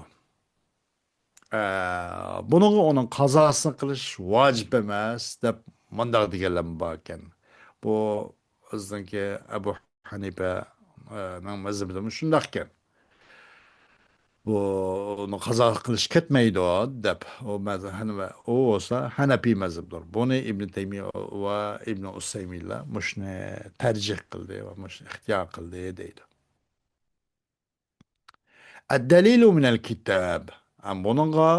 ئە، بۇنىڭغا ئۇنىڭ قازاسىنى قىلىش ۋاجىپ ئەمەس، دەپ مۇنداق دېگەنلەرمۇ باركەن. بۇ بىزنىڭكى ئەبۇ ھەنىپە، ئە، نىڭ مەزھىپىدىمۇ شۇنداقكەن. بۇ، ئۇنى قازا قىلىش كەتمەيدۇ، دەپ. ئۇ مەزھەپ، ئۇ بولسا ھەنەپىي مەزھەپتۇر. بۇنى ئىبن تەيمىيە ۋە ئىبن ئۇسەيمىنلار مۇشۇنى تەرجىھ قىلدى ۋە مۇشۇنى ئىختىيار قىلدى، دەيدۇ. الدليل من الكتاب. ھەم بۇنىڭغا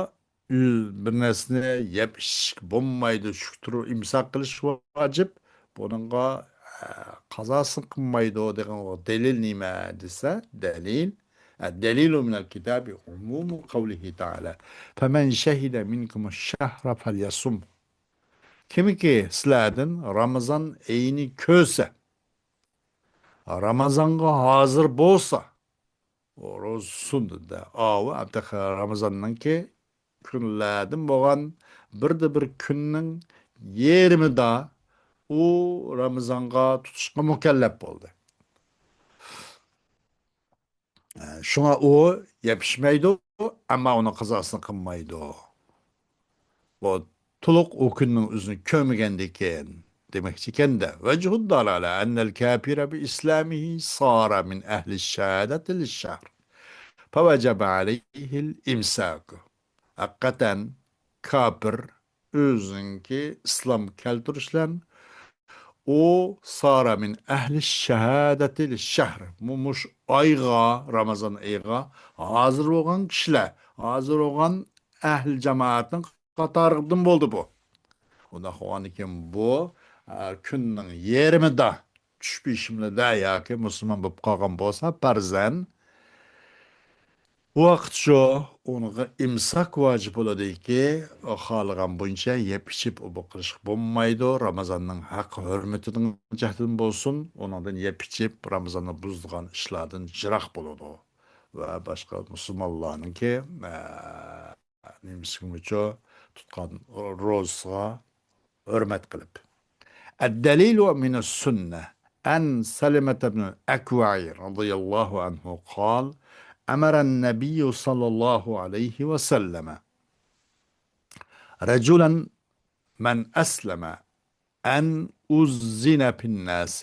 ئۈ-، بىر نەرسىنى يەپ ئىچىشكە بولمايدۇ، شۇ تۈرى ئىمساك قىلىش ۋاجىپ. بۇنىڭغا، ئە، قازاسىنى قىلمايدۇ دېگەن دەلىل نېمە دېسە، دەلىل الدليل من الكتاب عموم قوله تعالى: فمن شهد منكم الشهر فليصمه. كىمكى سىلەردىن رامىزان ئېيىنى كۆرسە، رامىزانغا ھازىر بولسا، ئۇ روزا تۇتسۇن دېدى. ئاۋۇ ئەمدى رامىزاننىڭكى كۈنلەردىن بولغان بىردە بىر كۈننىڭ يېرىمىدا ئۇ رامىزانغا تۇتۇشقا مۇكەللەپ بولدى. شۇڭا ئۇ يەپ ئىچمەيدۇ، ئەمما ئۇنىڭ قازاسىنى قىلمايدۇ. بۇ تولۇق ئۇ كۈننىڭ ئۆزىنى كۆرمىگەندىكىن دېمەكچى ئىكەن-دە. وجه الدلالة أن الكافر بإسلامه صار من أهل الشهادة للشهر فوجب عليه الإمساك. ھەقىقەتەن كاپىر ئۆزىنىڭكى ئىسلام كەلتۈرۈش بىلەن ئۇ سارا مىن ئەھلى شاھادەتى لىششەھر. مۇ-، مۇشۇ ئايغا، رامىزان ئېيىغا ھازىر بولغان كىشىلەر، ھازىر بولغان ئەھلى جامائەتنىڭ قاتارىدىن بولدى بۇ. ئۇنداق بولغاندىكىن بۇ، ئە، كۈننىڭ يېرىمىدا چۈش پېشىملىدە ياكى مۇسۇلمان بولۇپ قالغان بولسا پەرزەن، بۇ ۋاقىت شۇ، ئۇنىڭغا ئىمساك ۋاجىپ بولىدۇكى، خالىغان بويىچە يەپ ئىچىپ ئۇ بۇ قىلىشقا بولمايدۇ. رامىزاننىڭ ھەق ھۆرمىتىنىڭ جەھىتىدىن بولسۇن، ئۇنىڭدىن يەپ ئىچىپ رامىزاننى بۇزىدىغان ئىشلاردىن جىراق بولىدۇ. ۋە باشقا مۇسۇلمانلارنىڭكى، ئە، نېمىسىگىمۇچۇ تۇتقان روزىسىغا ھۆرمەت قىلىپ. الدليل من السنة عن سلمة بن الأكوع رضي الله عنه قال: أمر النبي صلى الله عليه وسلم رجلا من أسلم أن أذن في الناس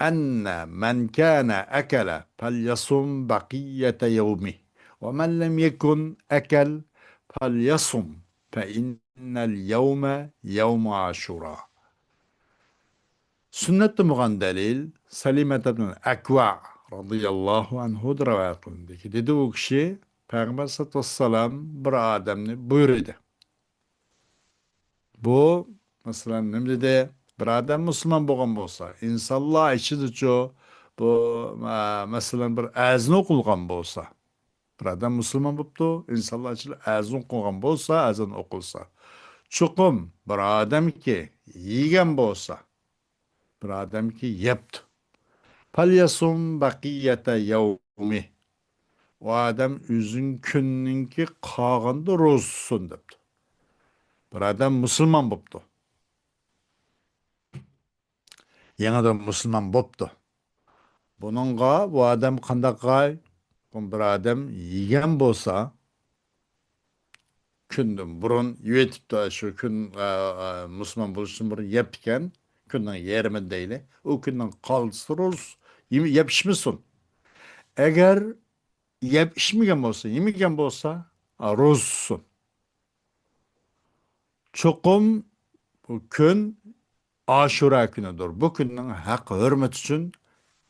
أن من كان أكل فليصم بقية يومه ومن لم يكن أكل فليصم فإن اليوم يوم عاشوراء. سۈننەتتە بولغان دەلىل سەلىمەت ئىبن ئەكۋا رازىياللاھۇ ئەنھۇدىن رىۋايەت قىلىندى. دېدى ئۇ كىشى، پەيغەمبەر سەللەللاھۇ ئەلەيھى ۋەسەللەم بىر ئادەمنى بۇيرۇدى. بۇ، مەسىلەن، نېمە دېدى؟ بىر ئادەم مۇسۇلمان بولغان بولسا، ئىنسانلار ئىچىدىچۇ، بۇ، مە-، مەسىلەن، بىر ئەزان ئوقۇلغان بولسا، بىر ئادەم مۇسۇلمان بوپتۇ، ئىنسانلار ئىچىدە ئەزان ئوقۇلغان بولسا، ئەزان ئوقۇلسا، چوقۇم بىر ئادەمكى يېگەن بولسا، بىر ئادەمكى يەپتۇ. فَلْيَصُمْ بَقِيَّةَ يَوْمِهِ. ئۇ ئادەم ئۆزىنىڭ كۈنىنىڭكى قالغىنىدا روزا تۇتسۇن دەپتۇ. بىر ئادەم مۇسۇلمان بوپتۇ. يېڭىدىن مۇسۇلمان بوپتۇ. بۇنىڭغا بۇ ئادەم قانداق قىلاي؟ بۇ بىر ئادەم يېگەن بولسا، كۈندىن بۇرۇن يېۋېتىپتۇ، شۇ كۈن، ئە، ئە، مۇسۇلمان بولۇشتىن بۇرۇن يەپتىكەن، كۈننىڭ يېرىمىدا دەيلى. ئۇ كۈننىڭ قالدىسى روزا، يېمە-، يەپ ئىچمىسۇن. ئەگەر يەپ ئىچمىگەن بولسا، يېمىگەن بولسا، ئا، روزا تۇتسۇن. چوقۇم بۇ كۈن ئاشۇرا كۈنىدۇر. بۇ كۈننىڭ ھەق ھۆرمىتى ئۈچۈن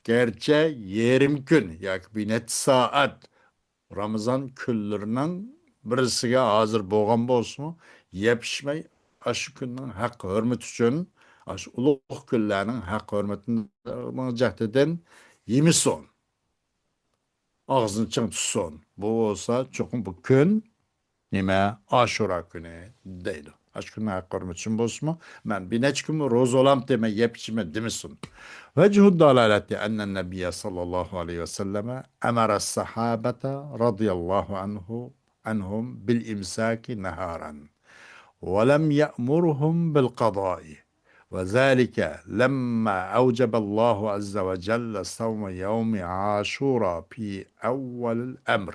گەرچە يېرىم كۈن ياكى بىر نەچچە سائەت رامىزان كۈنلىرىنىڭ بىرسىگە ھازىر بولغان بولسىمۇ، يەپ ئىچمەي، ئاشۇ كۈننىڭ ھەق ھۆرمىتى ئۈچۈن، ئاشۇ ئۇلۇغ كۈنلەرنىڭ ھەق ھۆرمىتىنىڭ جەھىتىدىن يېمىسۇن. ئاغزىنى چىڭ تۇتسۇن. بۇ بولسا چوقۇم بۇ كۈن نېمە؟ ئاشۇرا كۈنى دەيدۇ. ئاشۇ كۈننىڭ ھەق ھۆرمىتى ئۈچۈن بولسىمۇ، مەن بىر نەچچە كۈن روزا بولامتى، مەن يەپ ئىچىمەن دېمىسۇن. وجه الدلالة أن النبي صلى الله عليه وسلم أمر الصحابة رضي الله عنه، عنهم بالإمساك نهارا ولم يأمرهم بالقضاء. وذلك لما أوجب الله عز وجل صوم يوم عاشوراء في أول الأمر.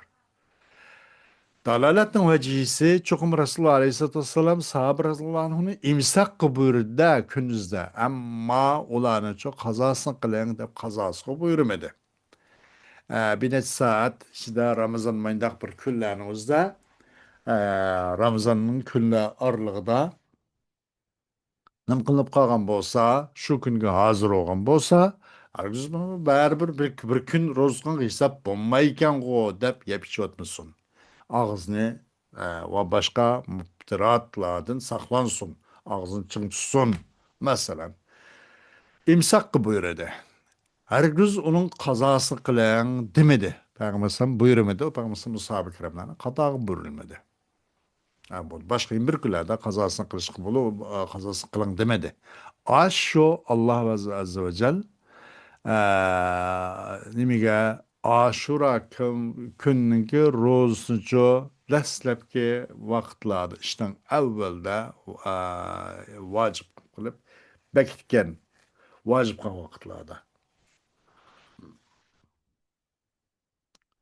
دالالەتنىڭ ۋەجىھىسى، چوقۇم رەسۇلۇللاھ ئەلەيھىسسالاتۇ ۋەسسالام ساھابە رەزىياللاھۇ ئەنھۇنى ئىمساق قىلىپ بۇيرۇدى-دە كۈندۈزدە، ئەمما ئۇلارنىچۇ قازاسىنى قىلىڭ دەپ قازاسىغا بۇيرۇمىدى. ئە، بىر نەچچە سائەت ئىچىدە رامىزان ماينداق بىر كۈنلەرنىڭ ئۆزىدە، ئە، رامىزاننىڭ كۈنلەر ئارىلىقىدا نېمە قىلىنىپ قالغان بولسا، شۇ كۈنگە ھازىر بولغان بولسا، ھەرگىزمۇ بەرىبىر بىر، بىر كۈن روزا تۇتقانغا ھېساب بولمايكەنغۇ دەپ يەپ ئىچىۋاتمىسۇن. ئاغزىنى، ئە، ۋە باشقا مۇپتىراتلاردىن ساقلانسۇن. ئاغزىنى چىڭ تۇتسۇن. مەسىلەن، ئىمساققا بۇيرۇدى. ھەرگىز ئۇنىڭ قازاسىنى قىلىڭ دېمىدى. پەيغەمبەر ئەلەيھىسسالام بۇيرۇمىدى، ئۇ پەيغەمبەر ئەلەيھىسسالام ساھابە كىراملارنى قازاغا بۇيرۇمىدى. ھە، بۇ باشقا يەنە بىر كۈنلەردە قازاسىنى قىلىشقا بولۇ، قازاسىنى قىلىڭ دېمىدى. ئاشۇ ئاللا ئەززە ۋە جەل، ئە، نېمىگە، ئاشۇرا كۈن، كۈننىڭكى روزىسىنىچۇ دەسلەپكى ۋاقىتلاردا، ئىشنىڭ ئەۋۋەلدە، ئە، ۋاجىپ قىلىپ بېكىتكەن، ۋاجىپ قىلغان ۋاقىتلاردا.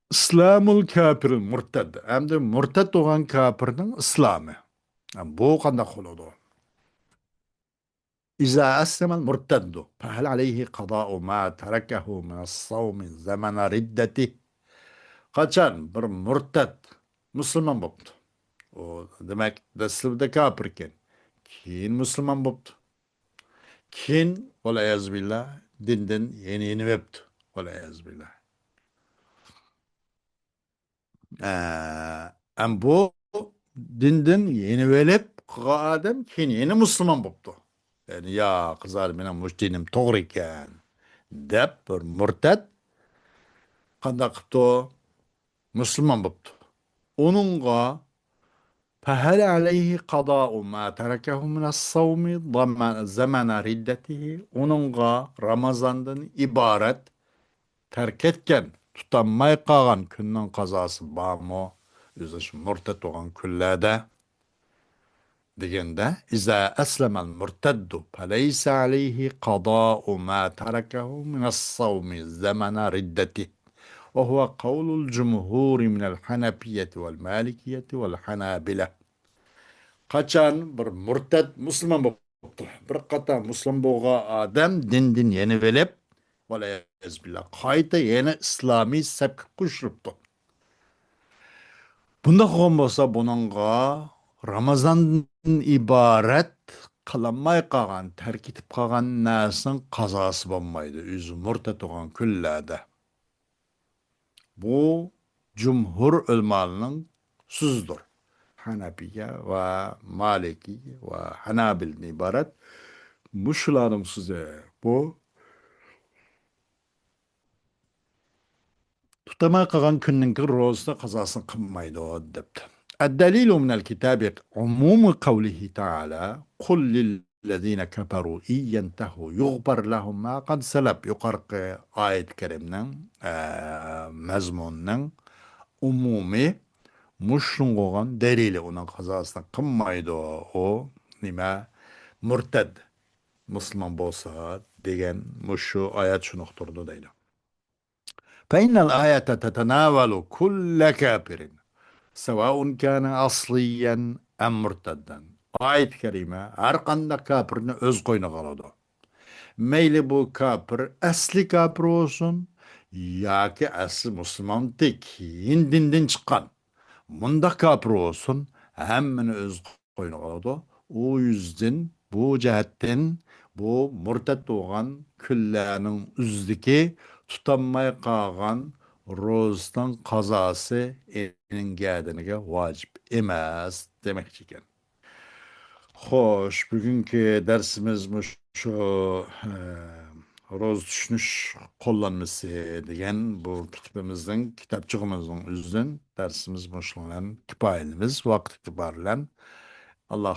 ئىسلامۇل كاپىرىل مۇرتەد. ئەمدى مۇرتەد بولغان كاپىرنىڭ ئىسلامى. بۇ قانداق بولىدۇ؟ إذا أسلم المرتد فهل عليه قضاء ما تركه من الصوم زمن ردته؟ قاچان بىر مۇرتەد مۇسۇلمان بوپتۇ. ئۇ، دېمەك، دەسلىپىدە كاپىركەن. كېيىن مۇسۇلمان بوپتۇ. كېيىن، ۋەلئىيازۇ بىللا، دىندىن يەنە يېنىۋېپتۇ. ۋەلئىيازۇ بىللا. ئە، ئەم بۇ دىندىن يېنىۋېلىپ قالغان ئادەم كېيىن يەنە مۇسۇلمان بوپتۇ. يەنى، يا قىزار، مېنىڭ مۇشۇ دىنىم توغرا ئىكەن، دەپ بىر مۇرتەد قانداق قىپتۇ؟ مۇسۇلمان بوپتۇ. ئۇنىڭغا فهل عليه قضاء ما تركه من الصوم زمن ردته؟ ئۇنىڭغا رامازاندىن ئىبارەت تەرك ئەتكەن، تۇتالماي قالغان كۈننىڭ قازاسى بارمۇ؟ ئۆزى شۇ مۇرتەد بولغان كۈنلەردە دېگەندە، إذا أسلم المرتد فليس عليه قضاء ما تركه من الصوم زمن ردته، وهو قول الجمهور من الحنفية والمالكية والحنابلة. قاچان بىر مۇرتەد مۇسۇلمان بوپتۇ، بىر قېتىم مۇسۇلمان بولغان ئادەم دىندىن يېنىۋېلىپ، ۋەلئىيازۇ بىللا، قايتا يەنە ئىسلامىي سەپكە قوشۇلۇپتۇ. بۇنداق بولغان بولسا، بۇنىڭغا رامازاندىن ئىبارەت قىلالماي قالغان، تەرك ئېتىپ قالغان نەرسىنىڭ قازاسى بولمايدۇ، ئۆزى مۇرتەد بولغان كۈنلەردە. بۇ جۇمھۇر ئۆلىمالىرىنىڭ سۆزىدۇر. ھەنەپىيە ۋە مالىكىي ۋە ھەنابىلدىن ئىبارەت مۇشۇلارنىڭ سۆزى. بۇ تۇتالماي قالغان كۈننىڭكى روزىسى قازاسىنى قىلمايدۇ، دەپتۇ. الدليل من الكتاب عموم قوله تعالى: قل للذين كفروا إن ينتهوا يغفر لهم ما قد سلف. يۇقىرىقى ئايەت كەرىمنىڭ، ئە، مەزمۇنىنىڭ ئومۇمى مۇشۇنىڭغا بولغان دەلىلى، ئۇنىڭ قازاسىنى قىلمايدۇ. ئۇ نېمە؟ مۇرتەد، مۇسۇلمان بولسا دېگەن مۇشۇ ئايەت شۇنى ئۇقتۇرىدۇ دەيدۇ. فإن الآية تتناول كل كافر سواء كان أصليا أم مرتدا. ئايەت كەرىمە ھەر قانداق كاپىرنى ئۆز قوينىغا ئالىدۇ. مەيلى بۇ كاپىر ئەسلى كاپىر بولسۇن ياكى ئەسلى مۇسۇلمانتى، كېيىن دىندىن چىققان، مۇنداق كاپىر بولسۇن، ھەممىنى ئۆز قوينىغا ئالىدۇ. ئۇ يۈزدىن، بۇ جەھەتتىن، بۇ مۇرتەد بولغان كۈنلەرنىڭ ئۆزىدىكى تۇتالماي قالغان روزىنىڭ قازاسى ئېنىڭ گەدىنىگە ۋاجىپ ئەمەس دېمەكچى ئىكەن. خوش، بۈگۈنكى دەرسىمىز مۇشۇ، ئە، روزا چۈشىنىش قوللانمىسى دېگەن بۇ كىتابىمىزنىڭ، كىتابچىغىمىزنىڭ ئۆزىدىن دەرسىمىز مۇشۇنىڭ بىلەن كۇپايىلىنىمىز. ۋاقىت ئېتىبارى بىلەن ئاللا